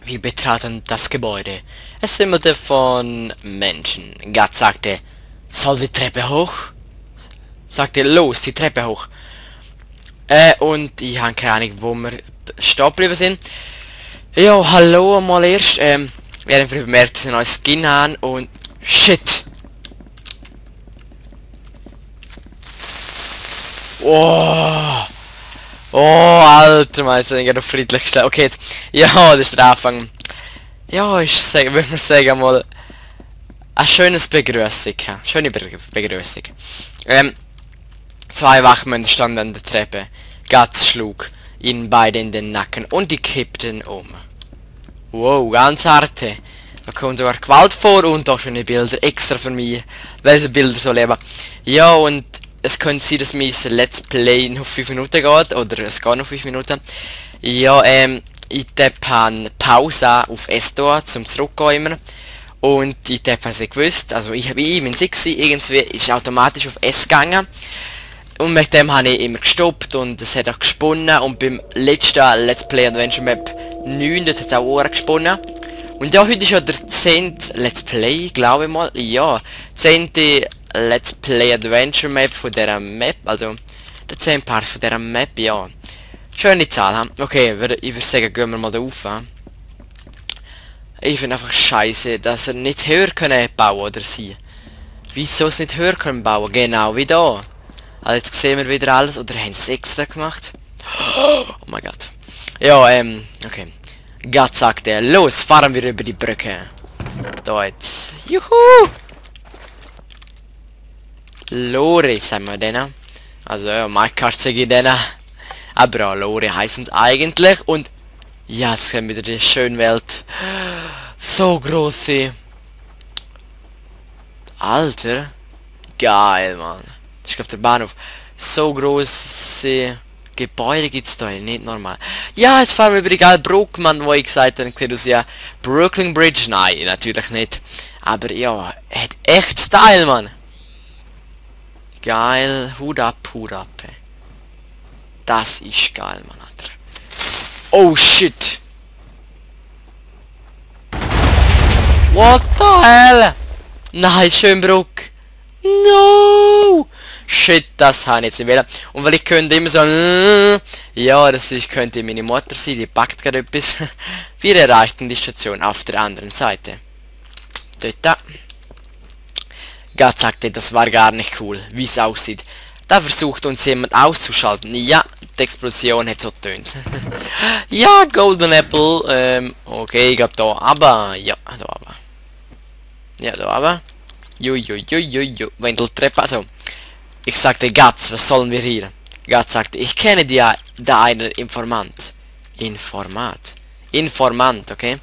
Wir betraten das Gebäude. Es wimmelte von Menschen. Gott sagte, soll die Treppe hoch? Sagte, los, die Treppe hoch. Und ich habe keine Ahnung, wo wir stehen geblieben sind. Ja, hallo mal erst. Wir haben einfach bemerkt, dass wir einen neuen Skin haben und... Shit! Oh! Oh, Alter, man, ist ja noch friedlich gestellt. Okay, jetzt... Ja, das ist der Anfang. Ja, ich würde mal sagen mal... Ein schönes Begrüßung. Schöne Begrüßung. Zwei Wachmänner standen an der Treppe. Guts schlug ihnen beide in den Nacken und die kippten um. Wow, ganz harte. Da kommt sogar Gewalt vor und auch schöne Bilder extra für mich, weil diese Bilder so leben. Ja, und es könnte sein, dass mein Let's Play noch 5 Minuten geht, oder es geht noch 5 Minuten. Ja, ich tappe Pause auf S da, zum zurückgehen immer. Und ich tappe es nicht gewusst, also ich bin 6, irgendwie ist automatisch auf S gegangen. Und mit dem habe ich immer gestoppt und es hat auch gesponnen und beim letzten Let's Play Adventure Map 9 dort hat es auch gesponnen. Und ja, heute ist ja der 10. Let's Play, glaube ich mal. Ja, 10. Let's Play Adventure Map von dieser Map, also der 10. Part von dieser Map, ja. Schöne Zahl, hm? Okay, ich würde sagen, gehen wir mal da rauf. Hm? Ich finde einfach scheiße, dass er nicht höher können bauen oder sie. Wieso es nicht höher können bauen? Genau wie da. Also jetzt sehen wir wieder alles, oder haben sie es extra gemacht? Oh mein Gott. Ja, okay. Gott sagte, los, fahren wir über die Brücke. Da jetzt. Juhu! Lore, sagen wir denen. Also ja, Minecraft sage ich denen. Aber ja, Lore heißen es eigentlich. Und ja, jetzt sehen wir wieder die schöne Welt. So große. Alter. Geil, Mann. Ich glaube der Bahnhof. So große Gebäude gibt's da nicht normal. Ja, jetzt fahren wir über die geile Brücke, Mann, wo ich gesagt habe, sieht aus ja Brooklyn Bridge. Nein, natürlich nicht. Aber ja, hat echt Style, Mann. Geil. Hut ab, ey. Das ist geil, Mann, Alter. Oh shit. What the hell? Nein, Schönbruck. No! Shit, das habe ich jetzt nicht wählen. Und weil ich könnte immer so... ja, könnte meine Mutter sein, die packt gerade etwas. Wir erreichten die Station auf der anderen Seite. Dort. Gott sagte, das war gar nicht cool, wie es aussieht. Da versucht uns jemand auszuschalten. Ja, die Explosion hat so tönt. Ja, Golden Apple. Okay, ich glaube da. Aber, ja, da aber. Ja, da aber. Jujujujuju. Wendeltreppe, also. Ich sagte, Guts, was sollen wir hier? Guts sagte, ich kenne da einen Informant. Informant, okay?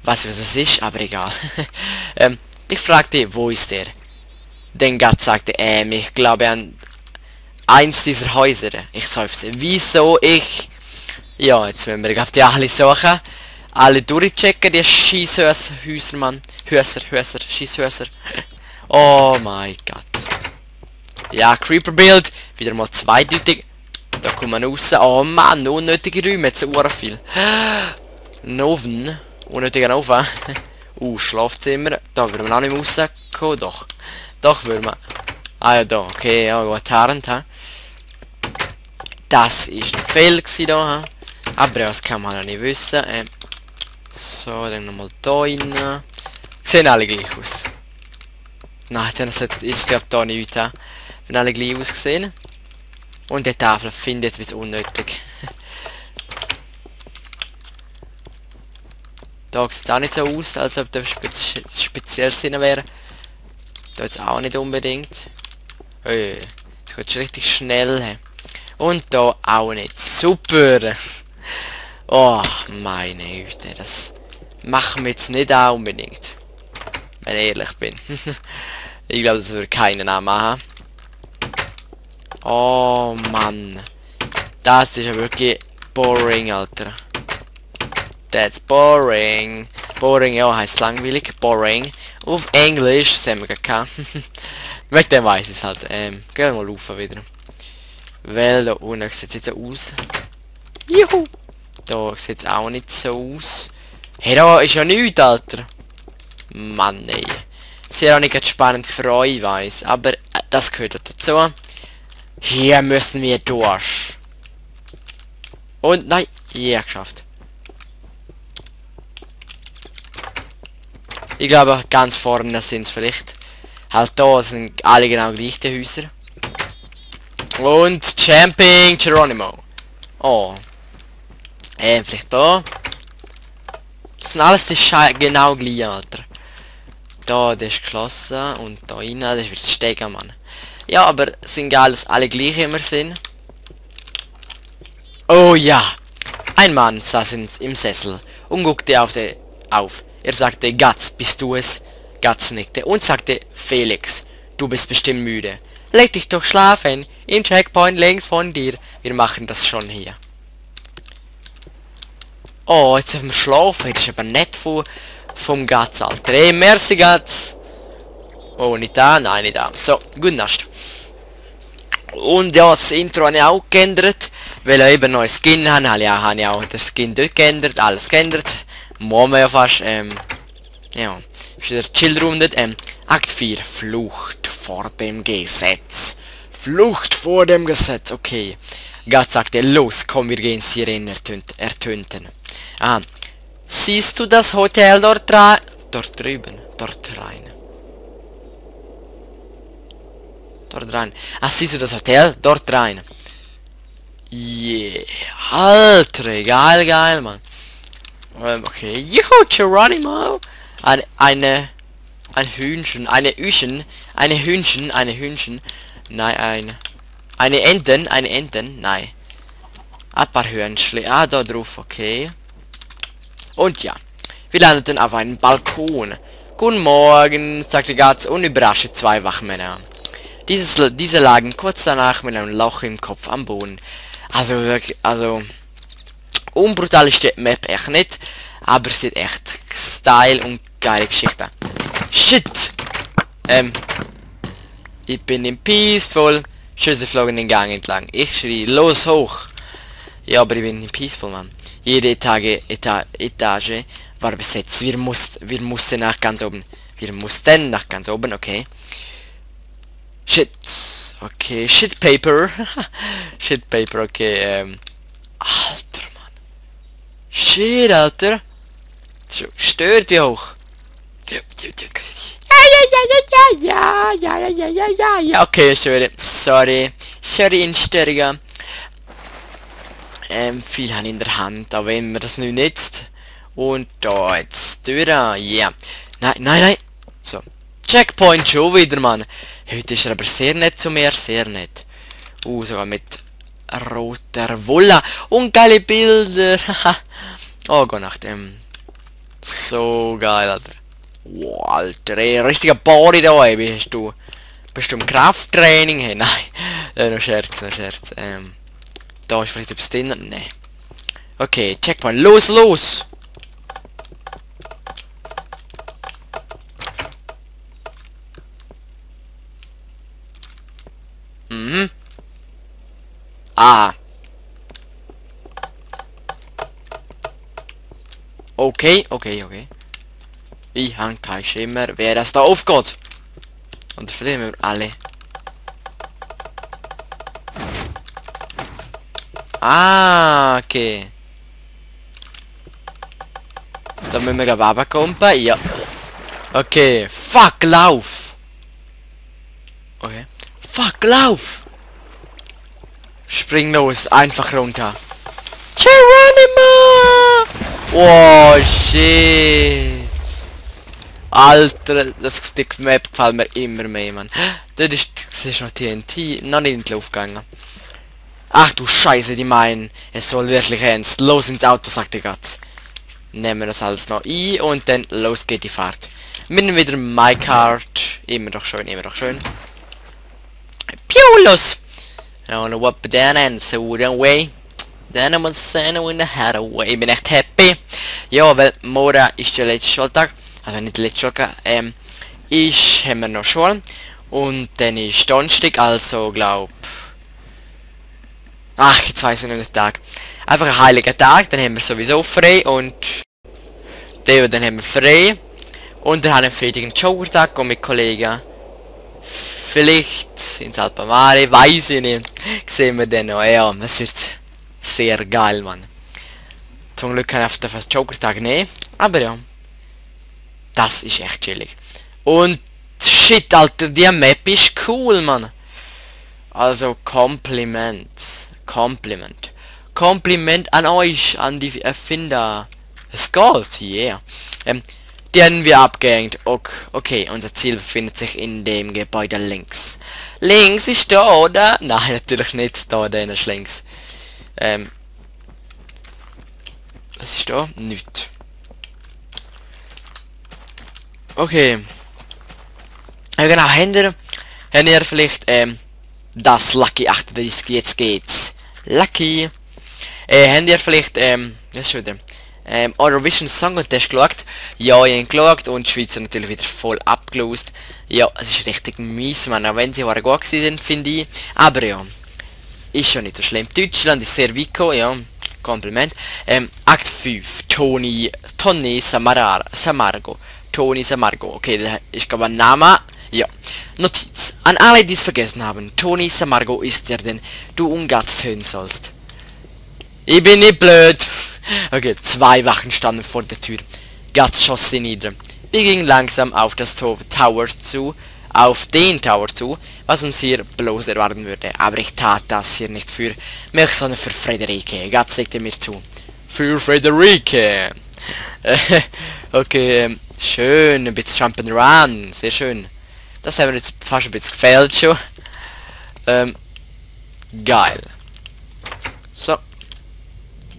Weiß nicht, was es ist, aber egal. Ich fragte, wo ist der? Denn Guts sagte, ich glaube an eins dieser Häuser. Ich seufzte, wieso ich? Ja, jetzt müssen wir die alle suchen. Alle durchchecken, die Schießhäuser, Mann. Häuser, Schießhäuser. Oh mein Gott. Ja, Creeper-Bild. Wieder mal zweideutig. Da kommt man raus. Oh Mann, unnötige Räume. Jetzt so viel. Noven. Unnötiger Ofen. Schlafzimmer. Da würden wir auch nicht mehr rauskommen. Doch. Doch würden wir. Ah ja, da. Okay, ja, gut. Herrend. Das ist ein Fehler da. Aber das kann man ja nicht wissen. So, dann nochmal da rein. Sehen alle gleich aus. Nein, dann ist glaube da nichts. Wenn alle gleich ausgesehen. Und die Tafel finde ich jetzt unnötig. Da sieht es auch nicht so aus, als ob da speziell Sinn wäre. Da jetzt auch nicht unbedingt. Das geht richtig schnell. Und da auch nicht. Super! Oh, meine Güte, das machen wir jetzt nicht auch unbedingt. Wenn ich ehrlich bin. Ich glaube, das würde keinen auch machen. Oh Mann. Das ist ja wirklich boring, Alter. That's boring. Boring, ja, heißt langweilig. Boring. Auf Englisch, das haben wir gehabt. Mit dem weiß ich es halt. Gehen wir mal laufen wieder. Weil da unten sieht es jetzt aus. Juhu! Da sieht es auch nicht so aus. Hey, da ist ja nichts, Alter. Mann, ey. Sehr auch nicht spannend für euch, weiss. Aber das gehört dazu. Hier müssen wir durch. Und nein, ja, geschafft. Ich glaube, ganz vorne sind es vielleicht. Halt da sind alle genau gleich, die Häuser. Und Camping Geronimo. Oh. Vielleicht da. Das sind alles genau gleich, Alter. Da, das ist geschlossen. Und da rein, das ist wieder Steigen, Mann. Ja, aber sind geil, dass alle gleich immer sind. Oh ja. Ein Mann saß im Sessel und guckte auf. Er sagte, Gatz, bist du es? Gatz nickte und sagte, Felix, du bist bestimmt müde. Leg dich doch schlafen, im Checkpoint links von dir. Wir machen das schon hier. Oh, jetzt haben wir schlafen. Das ist aber nett vom Gatz, Alter. Hey, merci, Gatz. Oh, nicht da? Nein, nicht da. So, gute Nacht. Und ja, das Intro habe ich auch geändert. Weil ich eben neuen Skin habe, habe ich auch den Skin dort geändert. Alles geändert. Muss man ja fast, ja. Ist wieder Chill-Room dort. Akt 4. Flucht vor dem Gesetz. Flucht vor dem Gesetz. Okay. Gott sagte, los, komm, wir gehen Sirenen ertönten. Ah. Siehst du das Hotel dort drüben? Dort rein. Dort rein. Ah, siehst du das Hotel? Dort rein. Yeah. Alter, geil, Mann. Okay. Juhu, Geronimo. Ein Hühnchen. Eine Hühnchen. Nein, eine Enten. Nein. Ein paar Hörnchen. Ah, da drauf, okay. Und ja. Wir landeten auf einem Balkon. Guten Morgen, sagte Gatz und überraschte zwei Wachmänner. Diese lagen kurz danach mit einem Loch im Kopf am Boden. Also wirklich, unbrutal ist die Map echt nicht, aber sie hat echt Style und geile Geschichte. Shit! Ich bin im Peaceful. Schüsse flogen den Gang entlang. Ich schrie, los hoch! Ja, aber ich bin im Peaceful, Mann. Jede Etage war besetzt. Wir mussten nach ganz oben. Okay. Shit. Okay, Shit Paper. Shit Paper, okay, Alter, Mann. Shit, Alter. Stört wie hoch. Ja, okay, sorry, Instörger. Viel haben in der Hand, aber wenn man das nicht nützt. Und da jetzt durch, ja. Nein. So. Checkpoint schon wieder, Mann. Heute ist er aber sehr nett zu mir, sehr nett. Sogar mit roter Wolle und geile Bilder. Oh, gute Nacht. So geil, Alter. Wow, Alter, ey, richtiger Body da, ey. Bist du im Krafttraining? Hey, nein. Nur Scherz. Da ist vielleicht etwas drin? Ne. Okay, Checkpoint. Los! Mhm. Ah. Okay. Ich habe keinen Schimmer, wer das da aufgeht. Und verlieren wir alle. Ah, okay. Da müssen wir glaube ich runterkommen. Ja. Okay. Fuck, lauf! Okay. Fuck, lauf! Spring los, einfach runter. Geronimo! Oh, shit! Alter, die Map gefällt mir immer mehr, Mann. Das ist noch TNT, noch nicht in die Luft gegangen. Ach du Scheiße, die meinen, es soll wirklich ernst. Los ins Auto, sagt der Gatz. Nehmen wir das alles noch ein und dann los geht die Fahrt. Mit wieder MyCard. Immer doch schön. Piu, los! I wanna whoop down and so away. Then I'm gonna in the head away. Ich bin echt happy. Ja, weil morgen ist der letzte Schultag. Also nicht der letzte Schultag. Haben wir noch Schule. Und dann ist Donnerstag, also glaub... Ach, jetzt weiss ich nicht den Tag. Einfach ein heiliger Tag, dann haben wir sowieso frei und... Dann haben wir frei. Und dann haben wir Freitag einen Jokertag mit Kollegen. Vielleicht ins Alpamare, weiß ich nicht. Sehen wir dann noch. Ja, das wird sehr geil, Mann. Zum Glück kann ich auf den Jokertag nehmen. Aber ja. Das ist echt chillig. Und shit, Alter, die Map ist cool, Mann. Also Kompliment. Kompliment an euch, an die Erfinder. Es geht, yeah. Die haben wir abgehängt. Okay, unser Ziel befindet sich in dem Gebäude links. Links ist da, oder? Nein, natürlich nicht. Da ist links. Was ist da? Nichts. Okay. Ja genau, habt ihr vielleicht das Lucky 38, jetzt geht's. Lucky. Habt ihr vielleicht, was ist schon wieder? Eurovision Song Contest geschaut? Ja, ich habe geschaut und die Schweiz natürlich wieder voll abgelost. Ja, es ist richtig mies, man, auch wenn sie waren gut gewesen, finde ich. Aber ja, ist schon nicht so schlimm. Deutschland ist sehr weit gekommen, ja. Kompliment. Akt 5, Toni Samargo. Toni Samargo. Okay, das ist glaube ein Name. Ja. Notiz. An alle, die es vergessen haben. Toni Samargo ist der, den du umgatzt hören sollst. Ich bin nicht blöd. Okay, 2 Wachen standen vor der Tür. Gatz schoss sie nieder. Wir gingen langsam auf das Tower zu, was uns hier bloß erwarten würde. Aber ich tat das hier nicht für mich, sondern für Frederike. Gatz legte mir zu. Für Frederike. Okay, schön, ein bisschen Jump'n'Run, sehr schön. Das haben wir jetzt fast ein bisschen gefällt schon. Geil. So.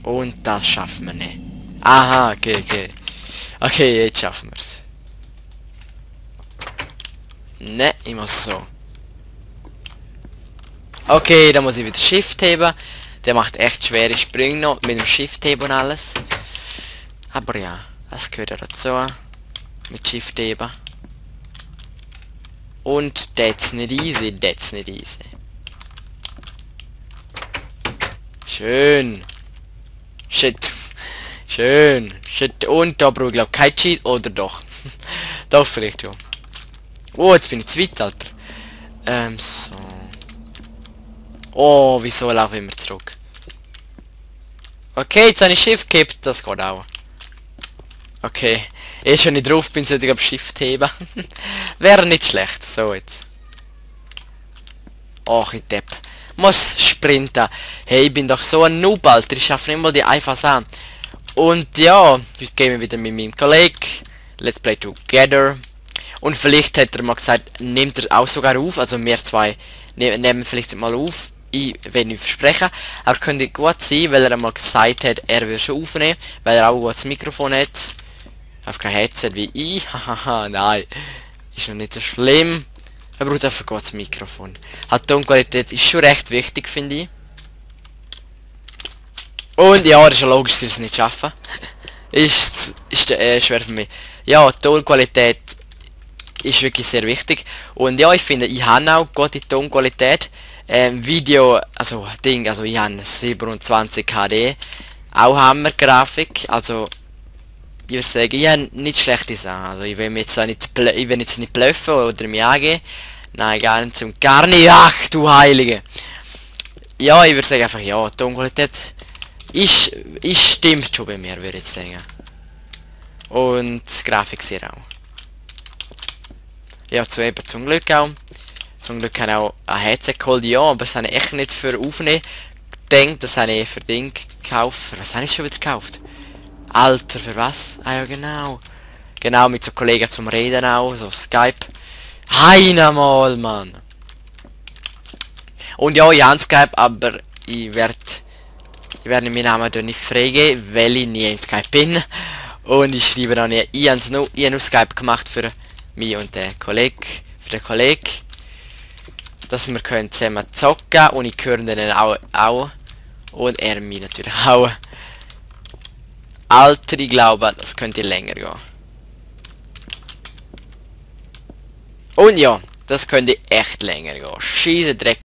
Und das schaffen wir nicht. Aha, okay. Okay, jetzt schaffen wir es. Ne, ich muss so. Okay, da muss ich wieder Shift heben. Der macht echt schwere Sprünge noch mit dem Shift heben und alles. Aber ja, das gehört ja dazu. Mit Shift heben. Und that's nicht easy, Schön. Shit. Shit. Und da brauche ich glaube kein Cheat, oder doch? Doch, vielleicht ja. Oh, jetzt bin ich zu weit, Alter. So. Oh, wieso laufe ich immer zurück? Okay, jetzt habe ich Shift gekippt, das geht auch. Okay. Wenn ich drauf bin, sollte ich glaube Shift heben. Wäre nicht schlecht. So, jetzt. Och, ich Depp. Muss sprinten. Hey, ich bin doch so ein Noob, Alter. Ich schaffe nicht mal die einfache an. Und ja, heute gehen wir wieder mit meinem Kollegen. Let's play together. Und vielleicht hat er mal gesagt, nimmt er auch sogar auf. Also wir zwei nehmen vielleicht mal auf. Ich will nicht versprechen. Aber könnte gut sein, weil er mal gesagt hat, er will schon aufnehmen. Weil er auch ein gutes Mikrofon hat. Auf kein Headset wie ich. Hahaha, nein. Ist noch nicht so schlimm. Er braucht einfach ein gutes Mikrofon. Halt, Tonqualität ist schon recht wichtig, finde ich. Und ja, das ist ja logisch, dass sie es nicht schaffen. ist schwer für mich. Ja, Tonqualität ist wirklich sehr wichtig. Und ja, ich finde, ich habe auch gute Tonqualität. Video, also ich habe 27 HD. Auch Hammer-Grafik. Also, ich würde sagen, ich habe nicht schlechte Sachen. Also, ich will mich jetzt nicht bluffen oder mich angeben. Nein, ganz und gar nicht. Ach, du Heilige. Ja, ich würde sagen einfach, ja, Tonqualität ist stimmt schon bei mir, würde ich sagen. Und Grafik sehr auch. Ja, zum Glück auch. Zum Glück habe ich auch ein Headset geholt, ja, aber das habe ich echt nicht für aufnehmen gedacht. Das habe ich für Ding gekauft. Für was habe ich schon wieder gekauft? Alter, für was? Ah ja, genau. Genau, mit so Kollegen zum Reden auch, so auf Skype. Einmal, Mann. Und ja, ich habe Skype, aber ich werde meinen Namen nicht freigeben, weil ich nie in Skype bin. Und ich schreibe auch nie. Ich habe nur Skype gemacht für mich und den Kollegen. Für den Kollegen. Dass wir können zusammen zocken und ich höre den auch. Und er mich natürlich auch. Alter, ich glaube, das könnte länger gehen. Und ja, das könnte echt länger gehen. Scheisse Dreck.